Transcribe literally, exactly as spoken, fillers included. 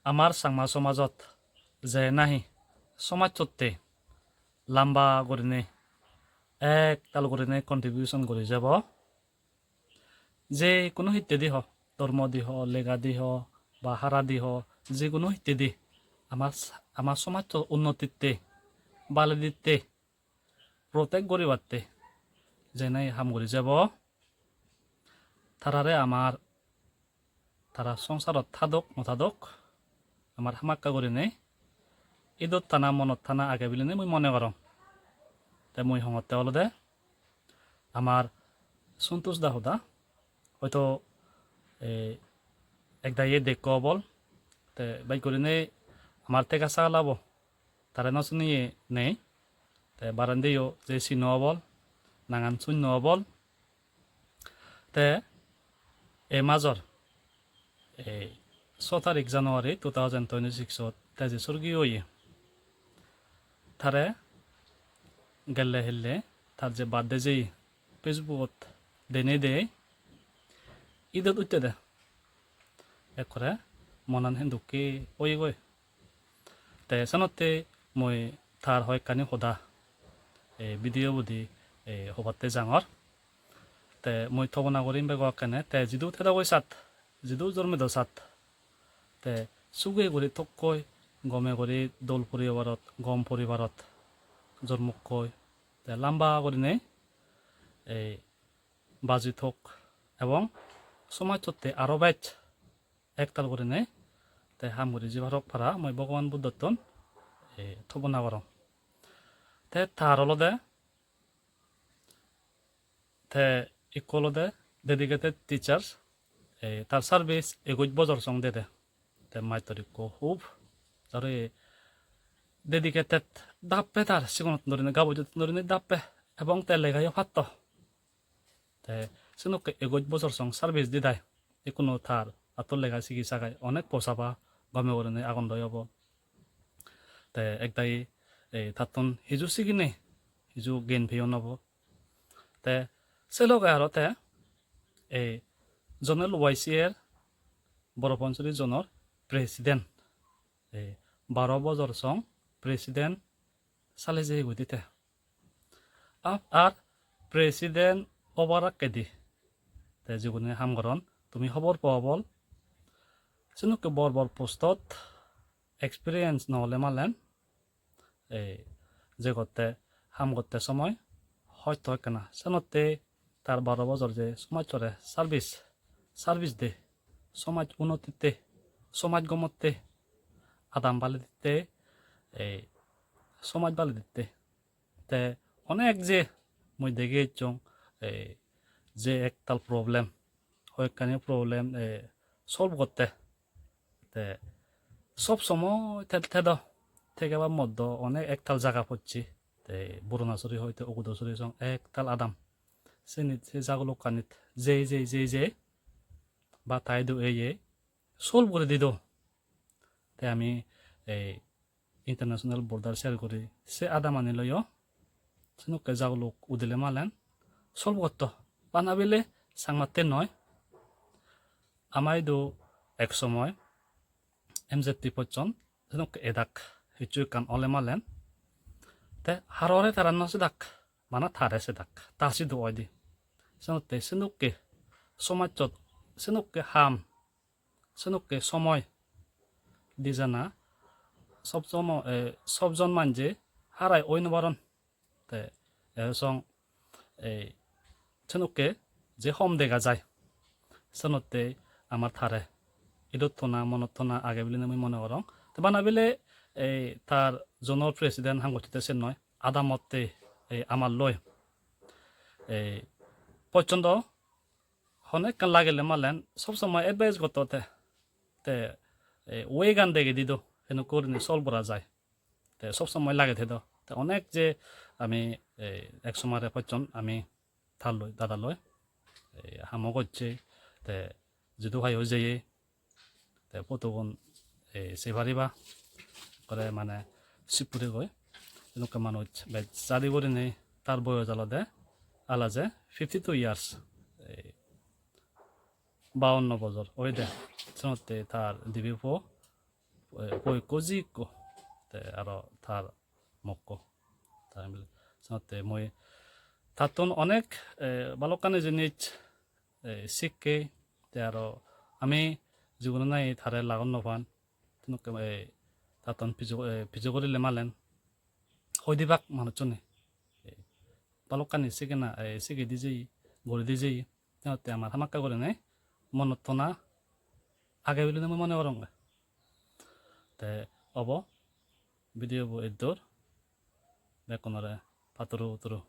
Amar Changma somajot je nahi somajjotte lamba gurinei ektal gurinei contribution guri jebo. Je hono hittedi ho, dhormo di ho, lega di ho, ba hara di ho, je hono hittedi amar, amar somajjo unnotitte, baleditte, protect guribatte je nahi ham guri jebo. Tarare amar, tara songsarot thadok no thadok, amar hamakkai gurinei idot thana, monot thana age bilinei mui mone gorong. Te mui hongotte olode amar Santosh da hoda, hoito, eh, ek dagi dekko obol, te bej gurinei amar tega sagalabo tare no siniye nei, te barendiyo je sino obol, nangan sunno obol. Te ei major, ei so tarik January two thousand twenty-six ot te je sorgiyo oye, tare gelle hille tar je birthday jeye Facebook ot denei de idot utte de, ekkore monan hindokke oyegoi. Te senotte mui tar hoyekkani hoda ei video bodi, eh, hobatte jangor. Te mui tobona gurim bego akkene, te jidu thedogoi sat, jidu jormedo sat, te suge guri tokkoi, gome guri dol poribarot, gom poribarot jormokkoi, te lamba gurinei ei baji tok ebong somajjotte aro bej ektal gurinei te ham guri jibar hok para mui Bhogoban Buddhottun, eh, tobona gorong. Te tar olode, te ikko olode dedicated teachers, eh, tar service eguj bojor song dede. Te mastor ikko hub, tare dedicated dappe tar sigonottun dorinei, gabujottun dorinei dappe, ebong te legayo patto. Te senokke eguj bojor song service didai, ikkunu tar atto lega sigi sagai onek posaba gome gurinei agon doi obo. Te ek dagi, eh, tattun hiju siginei, hiju gyan peyon obo. Te se loge aro te ei Zonal Y C A er Boro Pansuri zonor president, ei baro bojor song president sale jeye goi di te. Ar, ar president obar akkedi te jigune ham goron, tumi hobor po obol. Senokke bor bor postot experience no ole malen, ei je gotte, ham gotte somoi hosto ekkena. Senotte tar baro bojor je somajjore service, service de, somaj unnotitte, somaj gomotte, adam bale ditte, ei somaj bale ditte. Te onek je mui dege ecchong, eh, je ektal problem, hoyekkani problem, eh, solve gotte. Te sob somoi te-, tedo, tegeba moddo onek ektal jaga pocche. Te Burunasuri hoite Ugudasuri song ektal adam. Senit, se jagulokkanit jei, jei, jei, jei, ba taidu eye, solve guri dido. Te ami ei international border share guri se adamani loyo, senokke jagulok udile malen solve gotto. Bana bile Changmatte noi. Ama idu ek somoy M Z T pocchon, senokke edak, hissu ekkan ole malen. Te harore tara no sedak, bana tare sedak, ta sidu oide. Senotte senokke somajjot, senokke ham, senokke somoy di jana sob somo-, eh, sob jon manje harai oi no paron. Te, eh, song, eh, senokke je hom dega jai, senotte amar tare idot tona, monot tona age bilinei mui mone gorong. Te bana bile, eh, tar zonal president ham gocchede sen noi, adamotte, eh, amar loi, eh, pocchondo hon ekkan lagile malen sob somoi advice gotto te, te, eh, way gan degei dido, henokko gurinei solve gora jai. Te sob somoi lage thedo. Te onek je ami, eh, ek somare pocchon ami tar loi, dada loi, eh, hamo gocche, te jidu hai oi jeye, te photogun, eh, sei pariba, ekkore mane sip guri goi. Edokke manuj bej jadi gurinei tar boyos olode alaje fifty two years, eh, bawanno bojor oyede. Senotte tar dibe puo, eh, po ikko ji ikko, te aro tar mokko. Te ami bili, senotte mui tattun onek, eh, balokkani jinis, eh, sikke, te aro ami jibonot nahi tare lagot no pan, tenokke, eh, tattun pijo, eh, pijo gorile malen hoi dibak manuchchune. Eh, balokkani sigena, eh, sigedi jeye, goridi jeye, senotte amar hamakkai gurinei monot tona age bilinei mui mone goronge. Te obo video bo eddur, bekkunore paturu turu.